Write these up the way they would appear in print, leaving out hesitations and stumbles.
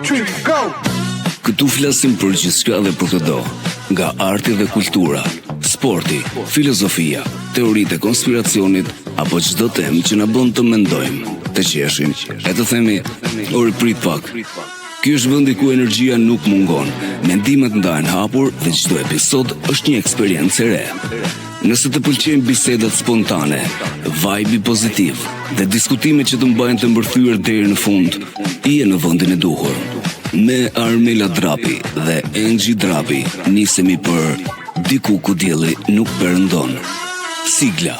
3, go! Këtu flasim për gjithçka dhe për këdo, nga arti dhe kultura, sporti, filozofia, teoritë e konspiracionit apo çdo temë që na bën të mendojmë, të qeshim e të themi, ore prit pak. Ky është vendi ku energjia nuk mungon, mendimet ndahen hapur dhe çdo episod është një eksperiencë e re. Nëse të pëlqejnë bisedat spontane, vibe pozitiv dhe diskutimet që të mbajnë të mbërthyer deri në fund, je në vendin e duhur. Me Armela Drapi dhe Enxhi Drapi nisemi për diku ku dielli nuk perëndon. Sigla.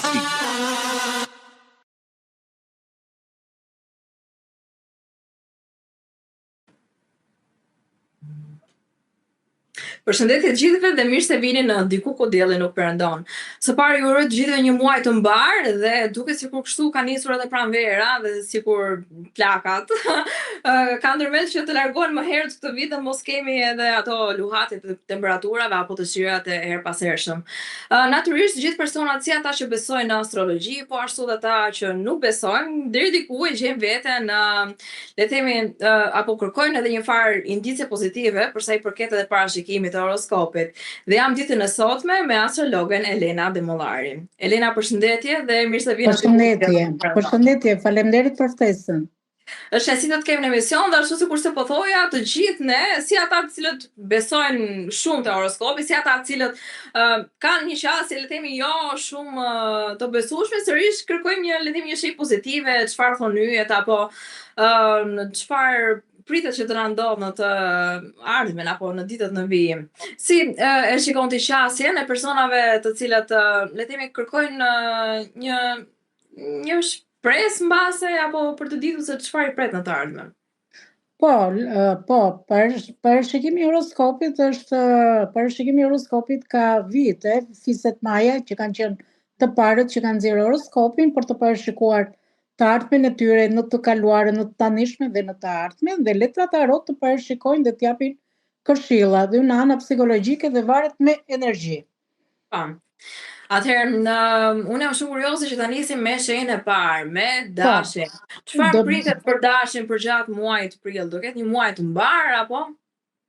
Përshëndetje të gjithëve dhe mirë se vini në diku ku dielli nuk perëndon. Së pari ju uroj të gjithëve një muaj të mbarë dhe duket sikur kështu ka nisur edhe pranvera dhe sikur plakat kanë ndërmend që të largohen më herët këtë vit dhe mos kemi edhe ato luhatjet e temperaturave apo të shirat e herëpashershëm. Natyrisht të gjithë personat si ata që besojnë në astrologji, po ashtu dhe ata që nuk besojnë, deri diku e gjejnë veten në le të themi apo kërkojnë edhe një farë indicie pozitive për sa i përket edhe parashikimit të horoskopit. Dhe jam ditën e sotme me astrologen Elena Demollari. Elena, përshëndetje dhe mirë se vjen. Përshëndetje. Përshëndetje, faleminderit për ftesën. Është kënaqësi të të kemi në emision dhe ashtu sikurse po thoja, të gjithë ne, si ata të cilët besojnë shumë te horoskopi, si ata të cilët uh, kanë një qasje, le të themi, jo shumë uh, të besueshme, sërish kërkojmë një, le të themi, një shenjë pozitive, çfarë thonë yjet apo uh, çfarë pritet që të na ndodhë në të ardhmen apo në ditët në vijim. Si uh, e shikon ti qasjen e personave të cilët uh, le të themi kërkojnë uh, një një shpresë mbase apo për të ditur se çfarë i pret në të ardhmen? Po, po, parashikimi i horoskopit është parashikimi i horoskopit ka vite, fiset maja që kanë qenë të parët që kanë nxjerrë horoskopin për të parashikuar të ardhmen e tyre në të kaluarën, në të tanishmen dhe në të ardhmen dhe letrat tarot të parashikojnë dhe të japin këshilla dhe nga ana psikologjike dhe varet me energji. Po. Atëherë, në, unë jam shumë kurioze që ta nisim me shenjën e parë, me po. Dashin. Çfarë do... pritet për Dashin përgjatë muajit prill? Do ketë një muaj të mbarë apo?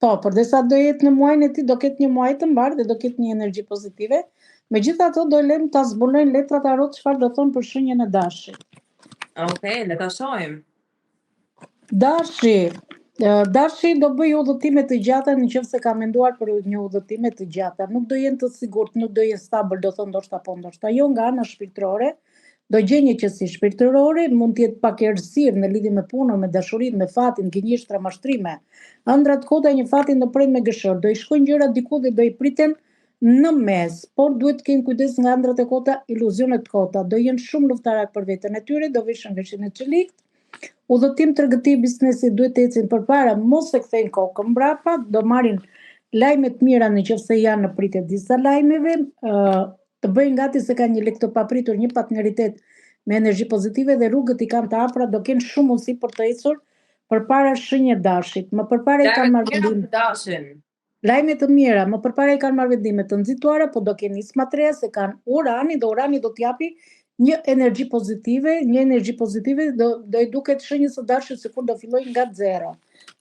Po, përderisa do jetë në muajin e tij, do ketë një muaj të mbarë dhe do ketë një energji pozitive. Megjithatë do lëmë ta zbulojnë letrat tarot çfarë do thonë për shenjën e Dashit. Okej, okay, le ta shohim. Dashi, Dashi do bëjë udhëtime të gjata në qoftë se ka menduar për një udhëtime të gjata. Nuk do jenë të sigurt, nuk do jenë stabël, do thonë ndoshta po, ndoshta jo nga ana shpirtërore. Do gjejë një qetësi shpirtërore, mund të jetë pak errësirë në lidhje me punën, me dashurinë, me fatin, gënjeshtra, mashtrime. Ëndrra të kota një fati ndërprejnë me gërshërë, do i shkojnë gjërat diku dhe do i priten në mes, por duhet të kenë kujdes nga ëndrrat e kota, iluzionet e kota. Do jenë shumë luftarak për veten e tyre, do veshin veshin e çeliktë. Udhëtim tregti biznesi duhet të ecin përpara, mos e kthejnë kokën mbrapa, do marrin lajme të mira në qoftë se janë në pritje disa lajmeve, të bëjnë gati se kanë një lek të papritur, një partneritet me energji pozitive dhe rrugët i kanë të hapura, do kenë shumë mundësi për të ecur përpara shenja e dashit. Më përpara i kanë marrë vendim. Dashin. Lajme të mira, më përpara i kanë marrë vendime të nxituara, po do kenë nisma të reja se kanë Uranin dhe Urani do t'japi një energji pozitive, një energji pozitive do do i duket shenjës së dashit sikur do fillojë nga zero.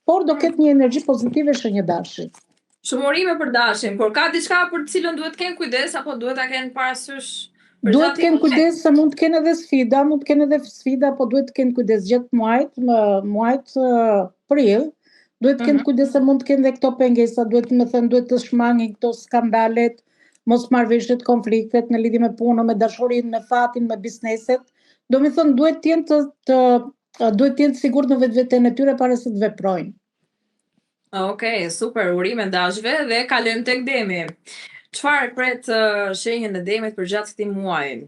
Por do ketë një energji pozitive shenja e dashit. Shumë urime për dashin, por ka diçka për të cilën duhet të kenë kujdes apo duhet ta kenë parasysh Duhet të kenë kujdes se mund të kenë edhe sfida, mund të kenë edhe sfida, po duhet të kenë kujdes gjatë muajit, më muajit prill, duhet të kenë mm -hmm. kujdes se mund të kenë edhe këto pengesa, duhet me thënë duhet të shmangin këto skandalet, mosmarrëveshjet, konfliktet në lidhje me punën, me dashurinë, me fatin, me bizneset. Domethënë duhet të jenë të, të duhet të jenë të sigurt në vetveten e tyre para se të veprojnë. Okej, super, urime dashve dhe kalojmë tek Demi. Çfarë pret uh, shenjën e Demit përgjatë këtij muaji?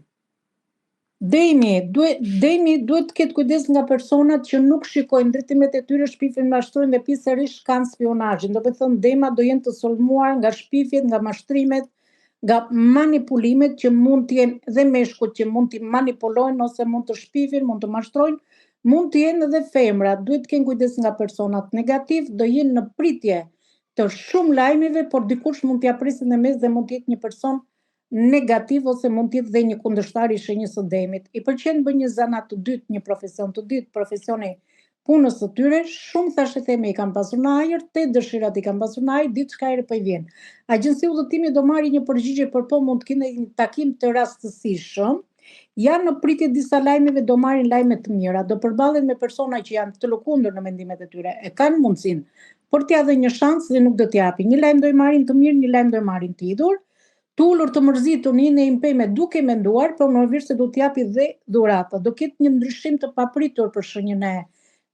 Demi, duhet Demi duhet të ketë kujdes nga personat që nuk shikojnë drejtimet e tyre, shpifin, mashtrojnë dhe pjesërisht kanë spionazhin. Do të thënë Dema do jenë të sulmuar nga shpifjet, nga mashtrimet, nga manipulimet që mund të jenë dhe meshkujt që mund t'i manipulojnë ose mund të shpifin, mund të mashtrojnë, mund të jenë edhe femra, duhet të kenë kujdes nga personat negativ, do jenë në pritje të shumë lajmeve, por dikush mund t'ia presë në mes dhe mund të jetë një person negativ ose mund të jetë dhe një kundërshtar i shenjës së demit. I pëlqen bëjë një zanat të dytë, një profesion të dytë, profesioni. Punës së tyre, shumë thashetheme i kanë pasur në ajër, te dëshirat i kanë pasur në ajër, diçka e re po i vjen. Agjenci udhëtimi do marri një përgjigje për po mund të kenë një takim të rastësishëm, janë në pritje disa lajmeve do marrin lajme të mira, do përballen me persona që janë të lëkundur në mendimet e tyre, e kanë mundësinë për t'ia dhënë një shans dhe nuk do t'japin. Një lajm do i marrin të mirë, një lajm do i marrin të hidhur, të ulur të mërzitur në një peme duke menduar, por më vjen se do t'japi dhe dhurata. Do ketë një ndryshim të papritur për shenjën e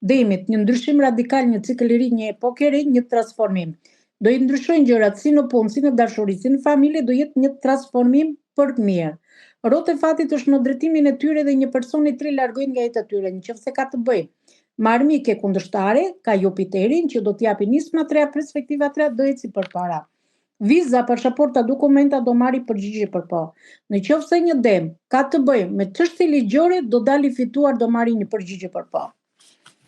demit, një ndryshim radikal, një cikël i ri, një epokë e re, një transformim. Do i ndryshojnë gjërat si në punë, si në dashuri, si në familje, do jetë një transformim për mirë. Rrotë e fatit është në drejtimin e tyre dhe një person i tri largojnë nga jeta e tyre, nëse ka të bëjë me armike kundërshtare, ka Jupiterin që do t'japi nisma të reja, perspektiva të reja, do eci përpara. Viza, pashaporta, dokumenta do marri përgjigje për po. Në qoftë se një dem ka të bëjë me çështje ligjore, do dali fituar, do marri një përgjigje për po.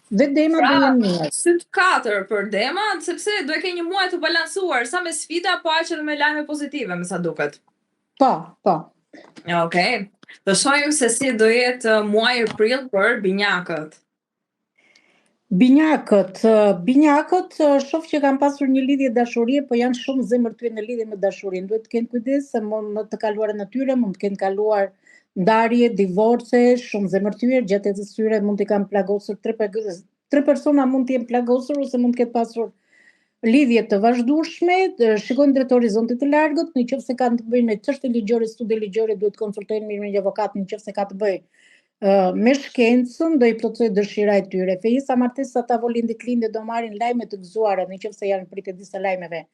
Dhe demat pra, do jenë mirë. Sytë katër për demat, sepse do e ke një muaj të balancuar, sa me sfida, po aq edhe me lajme pozitive, me sa duket. Po, po. Okej. Okay. Do shohim se si do jetë muaji prill për binjakët. Binjakët, binjakët shoh që kanë pasur një lidhje dashurie, po janë shumë zemërthyer në lidhje me dashurinë. Duhet të kenë kujdes se mund në të kaluarën e tyre mund të kenë kaluar ndarje, divorce, shumë zemërthyer gjatë jetës së tyre mund t'i kanë plagosur tre tre persona mund të jenë plagosur ose mund të ketë pasur lidhje të vazhdueshme, shikojnë drejt horizontit të largët, në qoftë se kanë të bëjnë me çështje ligjore, stude ligjore, duhet të konsultojnë mirë me një avokat në qoftë se ka të bëjë me shkencën do i plotësojë dëshira e tyre. Fejesa, martesa, tavolinë, ditëlindje do marrin lajme të gëzuara në qoftë se janë pritje disa lajmeve.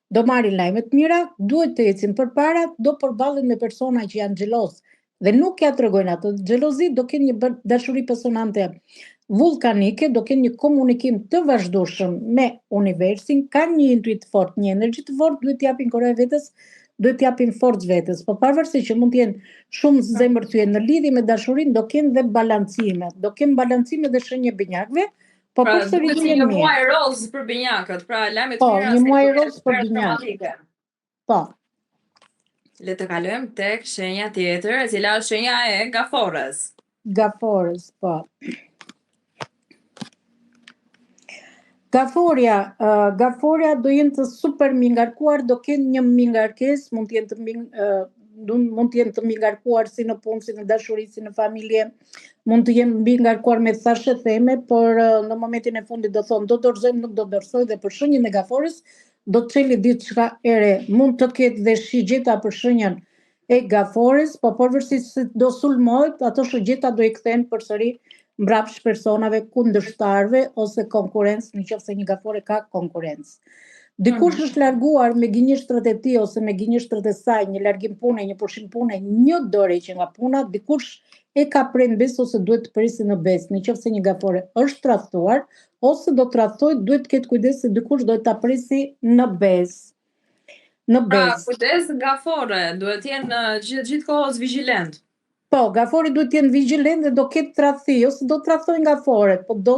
Do marrin lajme të mira, duhet të ecin përpara, do përballen me persona që janë xheloz dhe nuk ja tregojnë atë xhelozi, do kenë një dashuri personante vullkanike, do kenë një komunikim të vazhdueshëm me universin, kanë një intuit të fortë, një energji të fortë, duhet t'japin kurajë vetes duhet t'japin forcë vetes, po pavarësisht që mund të jenë shumë zemërthyer në lidhje me dashurinë, do kenë dhe balancime, do kenë balancime dhe shenjë binjakëve, po pra, përsëri do jenë një muaj roz për binjakët, pra lajme të po, mira. Po, një muaj roz për binjakët. Po. Le të kalojmë tek shenja tjetër, e cila është shenja e gaforres. Gaforres, po. Gaforja, uh, gaforja do jenë të super mbingarkuar, do kenë një mbingarkesë, mund të jenë të mbi, uh, mund të jenë të mbingarkuar si në punë, si në dashuri, si në familje, mund të jenë mbingarkuar me thashetheme, por uh, në momentin e fundit do thonë do dorëzojmë, nuk do dorëzoj dhe për shenjën e gaforës do të çeli diçka e re. Mund të ketë dhe shigjeta për shenjën e gafores, po pavarësisht se do sulmohet, ato shigjeta do i kthehen përsëri mbrapsht personave kundërshtarëve ose konkurrencë, në qoftë se një gafore ka konkurrencë. Dikush mm -hmm. është larguar me gënjeshtrat e tij ose me gënjeshtrat e saj, një largim pune, një pushim pune, një dorëheqje nga puna, dikush e ka prerë në besë ose duhet të presi në besë. Në qoftë se një gafore është tradhtuar ose do tradhtojë, duhet të ketë kujdes se dikush do ta presi në besë. Në pra, besë. Pra, kujdes gafore, duhet të jenë gjithë gjithë kohës vigjilent. Po, gaforet duhet të jenë vigjilent dhe do ketë tradhti, ose do tradhtojnë gaforet, po do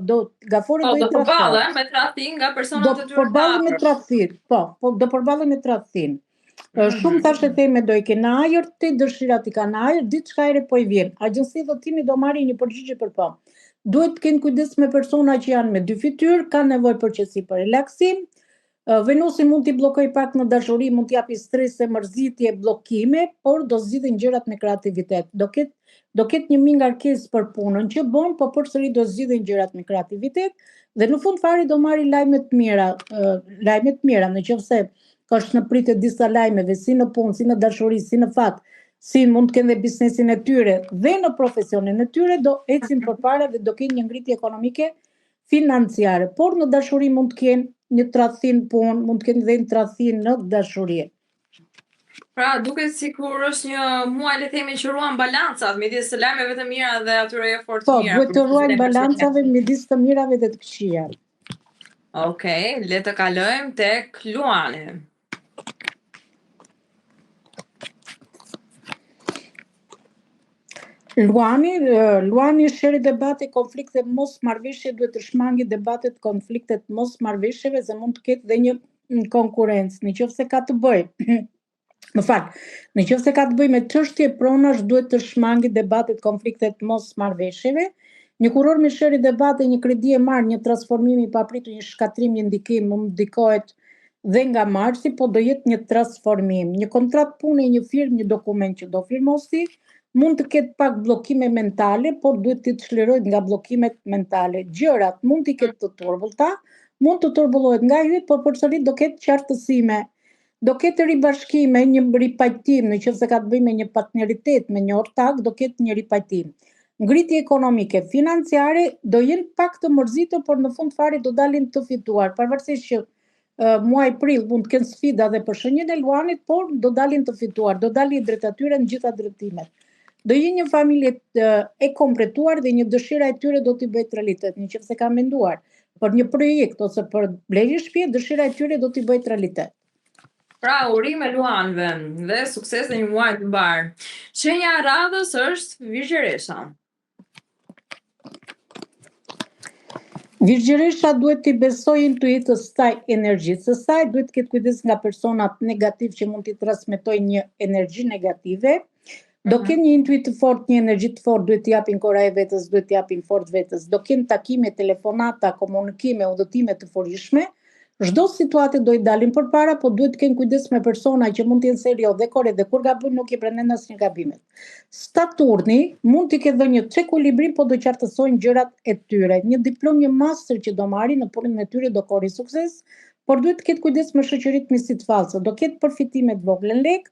do gaforet po, do i tradhtojnë. Do përballen me tradhti nga personat e tyre. Do përballen me tradhti, po, po do përballen me tradhtinë. Mm -hmm. Shumë thashetheme do i kenë në ajër, te dëshirat i kanë në ajër, diçka e re po i vjen. Agjenci udhëtimi do marrin një përgjigje për po. Duhet të kenë kujdes me persona që janë me dy fytyrë, kanë nevojë për qetësi për relaksim, Venusi mund t'i bllokojë pak në dashuri, mund t'i japi strese, mërzitje, bllokime, por do zgjidhin gjërat me kreativitet. Do ketë do ketë një mbingarkesë për punën që bën, po përsëri do zgjidhin gjërat me kreativitet dhe në fund fare do marri lajme të mira, lajme të mira, në qoftë se është në pritje disa lajmeve, si në punë, si në dashuri, si në fat, si mund të kenë dhe biznesin e tyre dhe në profesionin e tyre do ecin përpara dhe do kenë një ngritje ekonomike financiare, por në dashuri mund të kenë një tradhti në punë, mund të kenë dhe një tradhti në dashuri. Pra, duket sikur është një muaj le të themi që ruan balancat midis të lajmeve të mira dhe atyre jo fort të po, mira. Po, duhet të ruajnë balancave midis të mirave dhe të këqijave. Okej, okay, le të kalojmë tek Luani. Luani, Luani sherr debate, konflikte, mosmarrëveshje, duhet të shmangi debatet, konfliktet, mosmarrëveshjeve se mund të ketë dhe një konkurrencë, në qoftë se ka të bëjë. Më fal, në qoftë se ka të bëjë me çështje pronash, duhet të shmangi debatet, konfliktet, mosmarrëveshjeve. Një kurorë me sherri debate, një kredi e marrë, një transformim i papritur, një shkatërrim, një ndikim, mund ndikohet dhe nga Marsi, po do jetë një transformim, një kontratë pune, një firmë, një dokument që do firmosi, mund të ketë pak bllokime mentale, por duhet të çlirohet nga bllokimet mentale. Gjërat mund t'i ketë të turbullta, mund të turbullohet nga yjet, por përsëri do ketë qartësime. Do ketë ribashkime, një ripajtim, në qoftë se ka të bëjë me një partneritet, me një ortak, do ketë një ripajtim. Ngritje ekonomike, financiare, do jenë pak të mërzitur, por në fund fare do dalin të fituar, pavarësisht që muaji prill mund të kenë sfida dhe për shenjën e Luanit, por do dalin të fituar, do dalin drejt atyre në gjitha drejtimet. Do jenë një familje e kompletuar dhe një dëshira e tyre do t'i bëhet realitet, në qoftë se kanë menduar për një projekt ose për blerje shtëpie, dëshira e tyre do t'i bëhet realitet. Pra, urime Luanëve dhe sukses në një muaj të mbarë. Shenja e radhës është Virgjëresha. Virgjëresha duhet t'i besojë intuitës saj, energjisë së saj, duhet të ketë kujdes nga personat negativ që mund t'i transmetojnë një energji negative. Do mhm. kenë një intuitë të fortë, një energji të fortë, duhet t'i japin kurajë vetes, duhet t'i japin forcë vetes. Do kenë takime, telefonata, komunikime, udhëtime të furishme. Çdo situate do i dalin përpara, po duhet të kenë kujdes me persona që mund të jenë serioz dhe korrekt dhe kur gabojnë nuk i pranojnë asnjë gabimet. Saturni mund t'i ketë dhënë një çekuilibrim, po do qartësojnë gjërat e tyre. Një diplomë, një master që do marrin në punën e tyre do korrin sukses, por duhet të ketë kujdes me shoqëritë miqësitë false. Do ketë përfitime të vogla në lekë,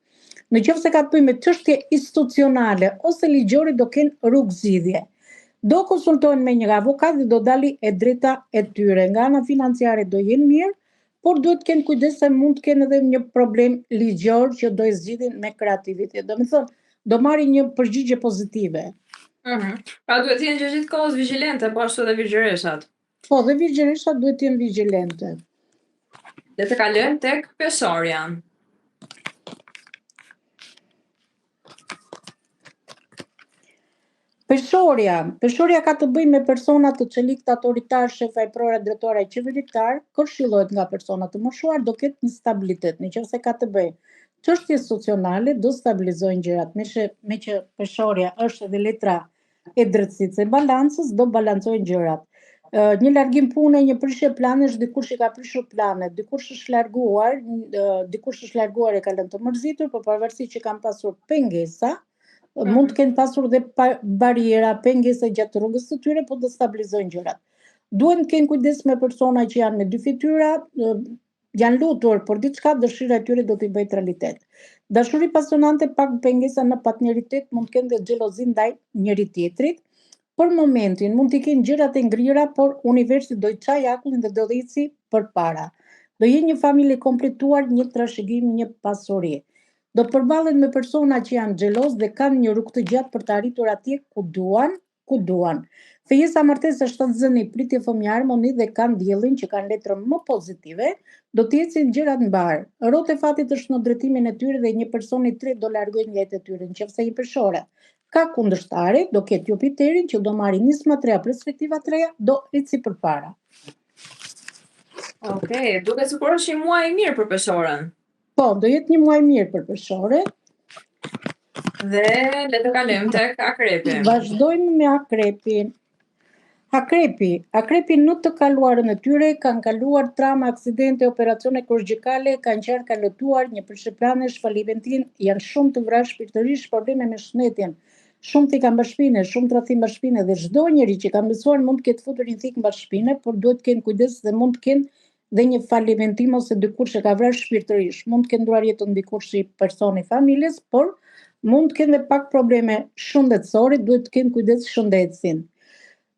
Në qoftë se ka të bëjë me çështje institucionale ose ligjore do kenë rrugëzgjidhje. Do konsultohen me një avokat dhe do dali e drejta e tyre. Nga ana financiare do jenë mirë, por duhet të kenë kujdes se mund të kenë edhe një problem ligjor që do e zgjidhin me kreativitet. Domethënë, do marrin një përgjigje pozitive. Mm -hmm. Pra duhet të jenë gjithë kohës vigjilente, po ashtu edhe virgjëreshat. Po, dhe virgjëreshat duhet të jenë vigjilente. Le të kalojmë tek peshorja. Peshorja, peshorja ka të bëjë me persona të çeliktë, autoritar, shefa eprora, drejtora qeveritar, këshillohet nga persona të moshuar, do ketë një stabilitet, në qoftë se ka të bëjë çështje institucionale, do stabilizojnë gjërat, me që, me që peshorja është edhe letra e drejtësisë e balancës do balancojnë gjërat. Një largim pune, një prishje planesh, dikush i ka prishur planet, dikush është larguar, dikush është larguar e ka lënë të mërzitur, por pavarësisht që kanë pasur pengesa, mm -hmm. mund të kenë pasur dhe pa, barriera, pengesa gjatë rrugës së tyre, po do stabilizojnë gjërat. Duhet të kenë kujdes me persona që janë me dy fytyra, Janë lutur për diçka, dëshira e tyre do t'i bëhet realitet. Dashuri pasionante pak pengesa në partneritet mund të kenë dhe xhelozi ndaj njëri tjetrit. Për momentin mund t'i kenë gjërat e ngrira, por universi do i çajë akullin dhe do eci përpara. Do jenë një familje e kompletuar, një trashëgim, një pasuri. Do përballen me persona që janë xheloz dhe kanë një rrugë të gjatë për të arritur atje ku duan, ku duan. Fejesa martesë shtatzëni pritje fëmijë harmoni dhe kanë diellin që kanë letrën më pozitive, do t'i ecin gjërat mbarë. Rrota e fatit është në drejtimin e tyre dhe një person i tretë do largojnë nga jeta e tyre, në qoftë se një peshore ka kundërshtare, do ketë Jupiterin që do marrë nisma të reja, perspektiva të reja, do eci përpara. Okej, okay, duket sikur është një muaj i mirë për peshoren. Po, do jetë një muaj i mirë për peshore. Dhe le të kalojmë tek akrepi. Vazhdojmë me akrepin. Akrepi, akrepi në të kaluarën e tyre kanë kaluar trauma, aksidente, operacione kirurgjikale, kanë qarë, kanë lotuar, një prishje planesh, falimentim, janë shumë të vrarë shpirtërisht, probleme me shëndetin, shumë thika mbas shpine, shumë tradhti mbas shpine dhe çdo njeri që kanë besuar mund të ketë futur një thikë mbas shpine, por duhet të kenë kujdes dhe mund të kenë dhe një falimentim ose dikush e ka vrarë shpirtërisht. Mund të kenë ndërruar jetën dikush si person i familjes, por mund të kenë dhe pak probleme shëndetësore, duhet të kenë kujdes shëndetin.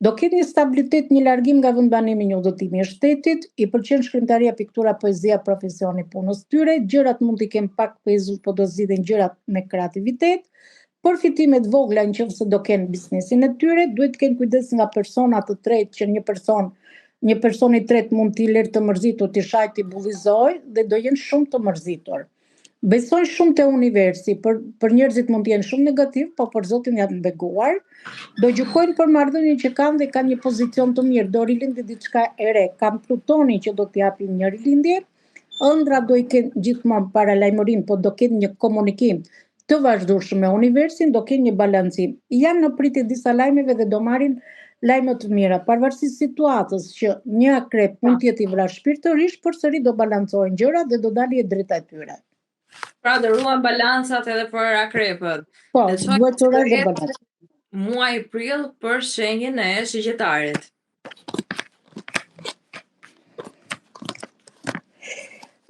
Do ketë një stabilitet, një largim nga vendbanimi, një udhëtim i shtetit, i pëlqen shkrimtaria, piktura, poezia, profesioni punës tyre, gjërat mund t'i kenë pak pezull, po do zgjidhen gjërat me kreativitet, Përfitime të vogla në qoftë se do kenë biznesin e tyre, duhet të kenë kujdes nga persona të tretë që një person një person i tretë mund t'i lërë të mërzitur, t'i shajë, t'i bullizojë dhe do jenë shumë të mërzitur. Besojnë shumë te universi, për për njerëzit mund të jenë shumë negativ, po për Zotin janë të beguar. Do gjykojnë për marrëdhënien që kanë dhe kanë një pozicion të mirë, do rilindi diçka e re. Kanë Plutonin që do t'japi një rilindje, Ëndrra do i kenë gjithmonë paralajmërim, po do kenë një komunikim të vazhdueshëm me universin, do kenë një balancim. Janë në pritje disa lajmeve dhe do marrin Lajme të mira, pavarësisht situatës që një akrep mund të jetë i vrarë shpirtërisht, përsëri do balancohen gjërat dhe do dali e drejta e tyre. Pra do ruan balancat edhe për akrepët. Po, duhet të ruajë dhe balancat. Muaji prill për shenjën e shigjetarit.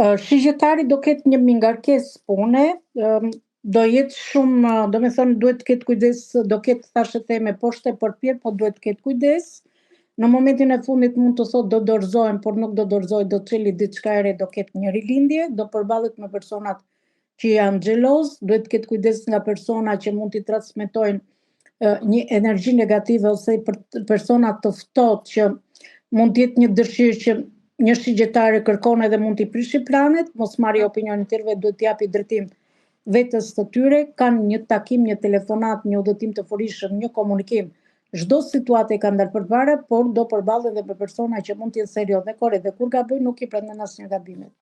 Shigjetari do ketë një mbingarkesë pune, do jetë shumë, domethënë duhet të ketë kujdes, do ketë thashetheme poshtë e përpjetë, po duhet të ketë kujdes. Në momentin e fundit mund të thotë do dorëzohem, por nuk do dorëzohet, do çeli diçka e re, do ketë një rilindje, do përballet me personat që janë xheloz, duhet të ketë kujdes nga persona që mund t'i transmetojnë një energji negative ose për persona të ftohtë që mund të jetë një dëshirë që një shigjetar e kërkon edhe mund t'i prishi planet, mos marri opinionin e tjerëve, duhet t'i japi drejtim vetes të tyre, kanë një takim, një telefonat, një udhëtim të furishëm, një komunikim. Çdo situatë e kanë dalë përpara, por do përballen dhe me persona që mund të jenë serioz dhe korrekt dhe kur gabojnë nuk i pranon asnjë gabimet.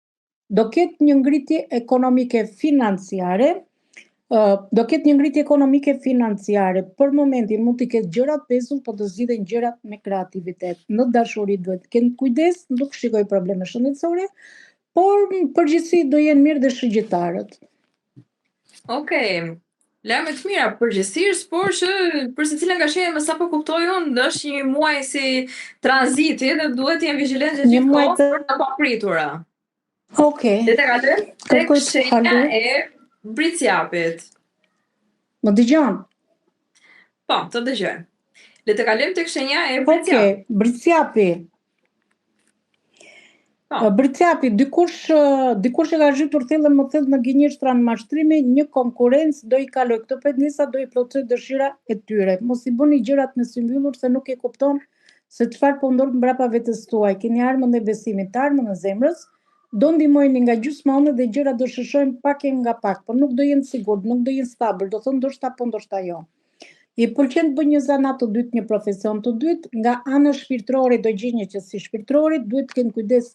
Do ketë një ngritje ekonomike financiare, do ketë një ngritje ekonomike financiare. Për momentin mund të ketë gjërat pezull, po do zgjidhen gjërat me kreativitet. Në dashuri duhet të kenë kujdes, nuk shikoj probleme shëndetësore, por në përgjithësi do jenë mirë dhe shigjetarët. Okej. Okay. Lajme të mira përgjithësisht, por që për secilën nga shenjat me sa po kuptoj unë, është një muaj si tranziti dhe duhet të jenë vigjilentë gjithë kohës të... për të papritura. Okej. Okay. Le të kalojmë tek shenja e Bricjapit. Më dëgjon? Po, të dëgjoj. Le të kalojmë tek shenja e Bricjapit. Okej, okay, Bricjapi. Po. Bricjapi, dikush, dikush e ka zhytur thellë më thellë në gënjeshtra në mashtrime, një konkurrencë do i kaloj këto pengesa do i plotësoj dëshira e tyre. Mos i bëni gjërat me sy mbyllur se nuk e kupton se çfarë po ndodh mbrapa vetes tuaj. Keni armën e besimit, armën e zemrës, do ndihmojeni nga gjysma ane dhe gjërat do sheshojnë pak e nga pak, por nuk do jenë të sigurt, nuk do jenë stabil, do thonë ndoshta po ndoshta jo. I pëlqen të bëjë një zanat të dytë, një profesion të dytë, nga ana shpirtërore do gjejë një qetësi shpirtërore, duhet të kenë kujdes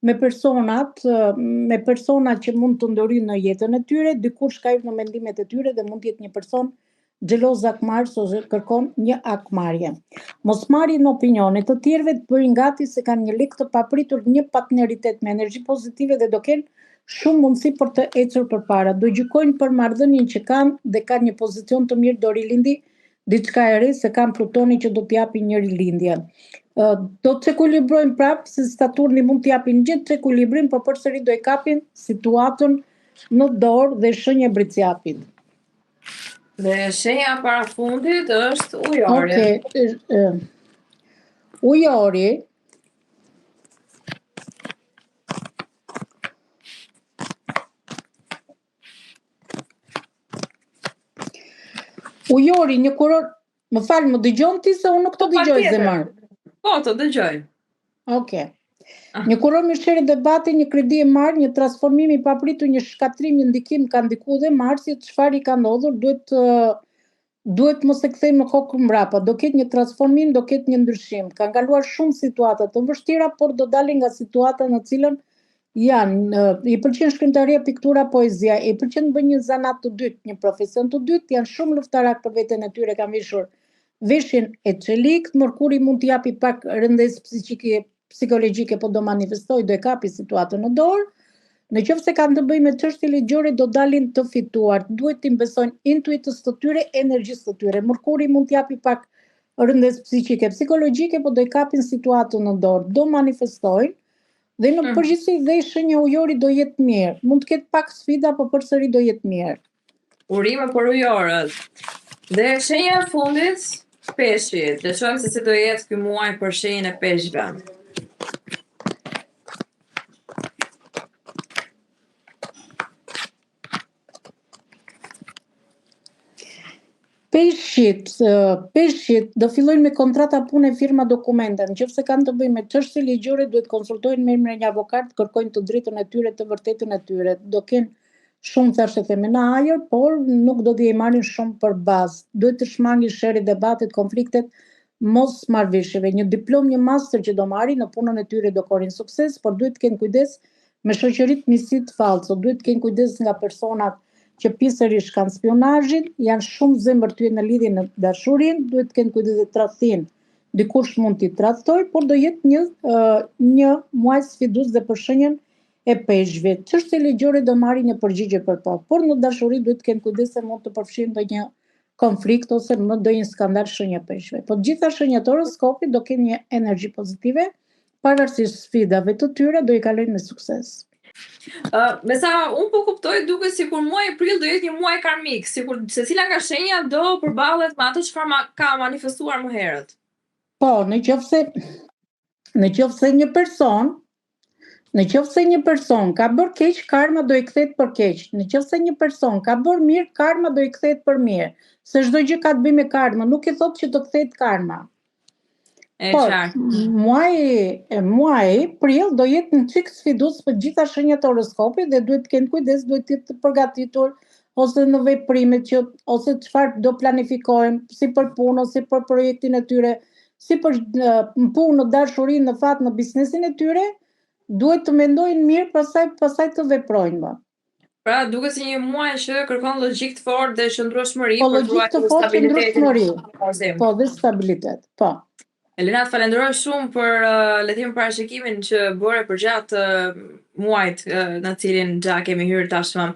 me personat, me personat që mund të ndërhyjnë në jetën e tyre, dikush ka hyrë në mendimet e tyre dhe mund të jetë një person xheloz hakmarrës ose kërkon një hakmarrje. Mos marrin opinione të tjerëve, të bëjnë gati se kanë një lek të papritur, një partneritet me energji pozitive dhe do kenë shumë mundësi për të ecur përpara. Do gjykojnë për marrëdhënien që kanë dhe kanë një pozicion të mirë do rilindi diçka e re se kanë Plutonin që do të japi një rilindje. Do të çekuilibrojnë prapë se Saturni mund të japin gjithë çekuilibrim, por përsëri do e kapin situatën në dorë dhe shenja e Bricjapit. Dhe shenja parafundit është ujori. Okej. Okay. Ujori Ujori, një kurorë, më fal, më dëgjon ti se unë nuk të po, dëgjoj zemër. Po, të dëgjoj. Okej. Okay. Ah. Një kurorë mishëri debati, një kredi e marrë, një transformim i papritur, një shkatërrim, një ndikim ka ndikuar dhe Marsi, çfarë i ka ndodhur, duhet të Duhet mos e kthejmë kokën mbrapa, do ketë një transformim, do ketë një ndryshim. Kanë kaluar shumë situata të vështira, por do dalin nga situata në cilën janë. I pëlqen shkrimtaria, piktura, poezia, i pëlqen të bëjnë një zanat të dytë, një profesion të dytë, janë shumë luftarak për veten e tyre, kanë veshur veshjen e çeliktë, Mërkuri mund t'i japi pak rëndesë psiqike psikologjike po do manifestoj, do e kapi situatën në dorë. Në qoftë se kanë të bëjnë me çështje ligjore do dalin të fituar. Duhet t'i besojnë intuitës të tyre, energjisë të tyre. Mërkuri mund t'japi pak rëndesë psiqike, psikologjike, po do e kapin situatën në dorë, do manifestojnë dhe në mm. përgjithësi dhe shenja ujori do jetë mirë. Mund të ketë pak sfida, po përsëri do jetë mirë. Urime për ujorët. Dhe shenja e fundit, peshqit. Le të shohim se si do jetë ky muaj për shenjën e peshqve. Peshqit, peshqit do fillojnë me kontrata pune, firma, dokumente. Në qoftë se kanë të bëjnë me çështje ligjore, duhet konsultojnë me emrin e një avokat, kërkojnë të drejtën e tyre, të vërtetën e tyre. Do kenë shumë thashetheme në ajër, por nuk do t'i marrin shumë për bazë. Duhet të shmangin sherrin, debatet, konfliktet, mosmarrëveshjeve. Një diplomë, një master që do marrin në punën e tyre do korrin sukses, por duhet të kenë kujdes me shoqëritë miqësitë fallco, duhet të kenë kujdes nga personat që pjesërisht kanë spiunazhin, janë shumë zemërthyer në lidhje në dashurinë, duhet të kenë kujdes dhe tradhtinë. dikush mund t'i tradhtojë, por do jetë një një muaj sfidues dhe për shenjën e peshqve. Çështje ligjore do marrin një përgjigje për po, por në dashuri duhet të kenë kujdes se mund të përfshihen ndonjë konflikt ose më ndonjë skandal shenja e peshqve. Po të gjitha shenjat e horoskopit do kenë një energji pozitive, pavarësisht sfidave të tyre do i kalojnë me sukses. Uh, me sa unë po kuptoj, duket sikur muaji prill do jetë një muaj karmik, sikur secila nga shenjat do përballet me atë çfarë ma, ka manifestuar më herët. Po, në qoftë se në qoftë se një person Në qoftë se një person ka bërë keq, karma do i kthehet për keq. Në qoftë se një person ka bërë mirë, karma do i kthehet për mirë. Se çdo gjë ka të bëjë me karmën, nuk i thotë që të kthehet karma. E Por, qartë. muaji, muaji prill do jetë një çik sfidues për gjitha shenjat e horoskopit dhe duhet të kenë kujdes, duhet të jetë të përgatitur ose në veprimet që ose çfarë do planifikojnë, si për punë ose për projektin e tyre, si për në punë, në dashuri, në fat, në biznesin e tyre, duhet të mendojnë mirë, pastaj pastaj të veprojnë më. Pra, duket si një muaj që kërkon logjikë të fortë dhe qëndrueshmëri Po për të logjikë të ruajtur fortë, stabilitetin qëndrueshmëri. në vazhdim. Po dhe stabilitet. Po. Elena, të falenderoj shumë për uh, le të themi parashikimin që bëre përgjatë uh, muajit uh, në cilin gja kemi hyrë tashmë.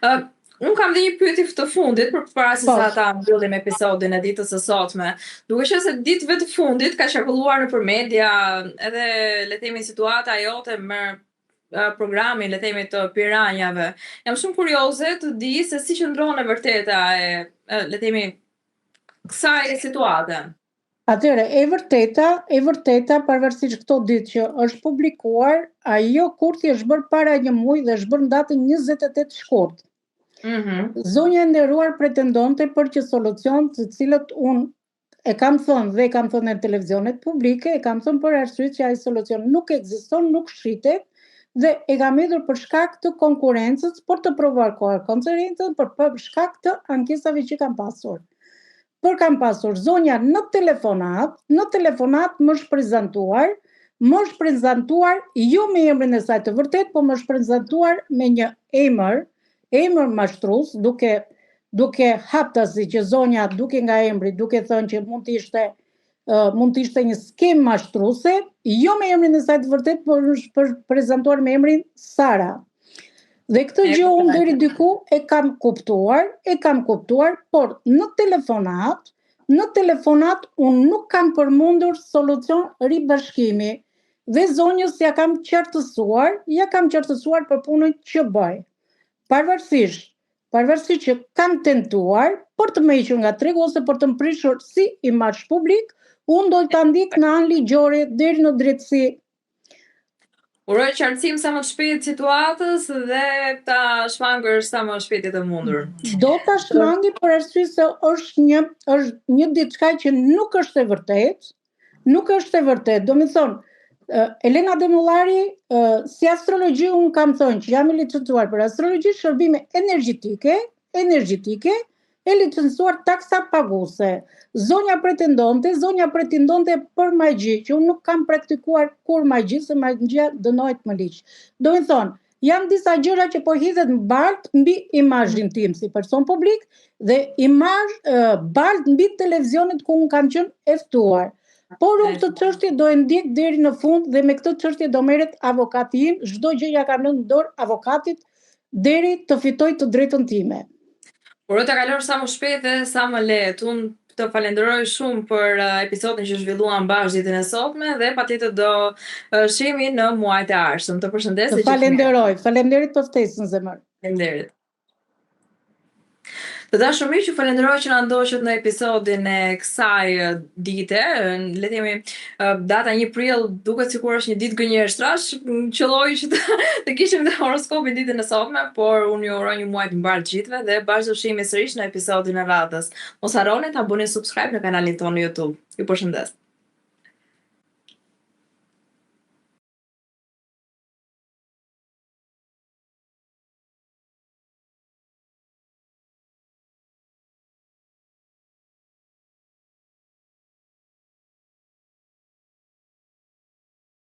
Uh, unë kam dhe një pyetje të fundit për para se Po. sa ta mbyllim episodin e ditës së sotme. Duke qenë se ditëve të fundit ka qarkulluar nëpër media edhe le të themi situata jote me programin, le të themi të piranjave. Jam shumë kurioze të di se si qëndron e vërteta e, e le të themi kësaj situate. Atëherë, e vërteta, e vërteta, pavarësisht këto ditë që është publikuar, ajo kurthi është bërë para një muaji dhe është bërë në datën 28 shkurt. Mm -hmm. Zonja e nderuar pretendonte për që solucion të cilët unë e kam thënë dhe e kam thënë në televizionet publike, e kam thënë për arsye që ai solucion nuk ekziston, nuk shitet dhe e kam hedhur për shkak të konkurrencës, për të provuar konkurrencën, për, për shkak të ankesave që kam pasur. Por kam pasur zonja në telefonat, në telefonat më është prezantuar, më është prezantuar jo me emrin e saj të vërtet, po më është prezantuar me një emër, emër mashtrus, duke duke haptazi që zonja duke nga emri, duke thënë që mund të ishte uh, mund të ishte një skemë mashtruse, jo me emrin e saj të vërtet, por është për prezantuar me emrin Sara. Dhe këtë E gjë unë kuptoj. deri diku e kam kuptuar, e kam kuptuar, por në telefonat, në telefonat unë nuk kam përmendur solucion ribashkimi dhe zonjës ja kam qartësuar, ja kam qartësuar për punën që bëj. Pavarësisht, pavarësisht që kam tentuar për të më hequr nga tregu ose për të më prishur si imazh publik, unë do ta ndjek në anë ligjore deri në drejtësi. Uroj qartësim sa më të shpejt situatës dhe ta shmangësh sa më shpejt të mundur. Do ta shmangi për arsye se është një është një diçka që nuk është e vërtetë, nuk është e vërtetë. Do të thonë, Elena Demollari, si astrologji unë kam thënë që jam e licencuar për astrologji shërbime energjetike, energjetike, e licencuar taksa paguese. Zonja pretendonte, zonja pretendonte për magji, që unë nuk kam praktikuar kur magji, se magjia dënohet me ligj. Do të thonë, janë disa gjëra që po hidhet në balt mbi imazhin tim si person publik dhe imazh balt mbi televizionet ku unë kam qenë e ftuar. Por unë këtë çështje do e ndjek deri në fund dhe me këtë çështje do merret avokati im, çdo gjë ja kam lënë në dorë avokatit deri të fitoj të drejtën time. Uroj ta kalosh sa më shpejt dhe sa më lehtë. Unë të falenderoj shumë për uh, episodin që zhvilluam bashkë ditën e sotme dhe patjetër do uh, shihemi në muajt e ardhshëm. Të përshëndes Të dhe gjithë të mirat. falenderoj, faleminderit për ftesën zemër. Faleminderit. Të dashur miq, ju falenderoj që na ndoqët në episodin e kësaj dite. Le të themi data 1 prill duket sikur është një ditë gënjeshtrash. Qëlloi që të, të kishim dhe horoskopin ditën e sotme, por unë ju uroj një muaj të mbarë të gjithëve dhe bashkë do shihemi sërish në episodin e radhës. Mos harroni ta bëni subscribe në kanalin tonë në YouTube. Ju përshëndes.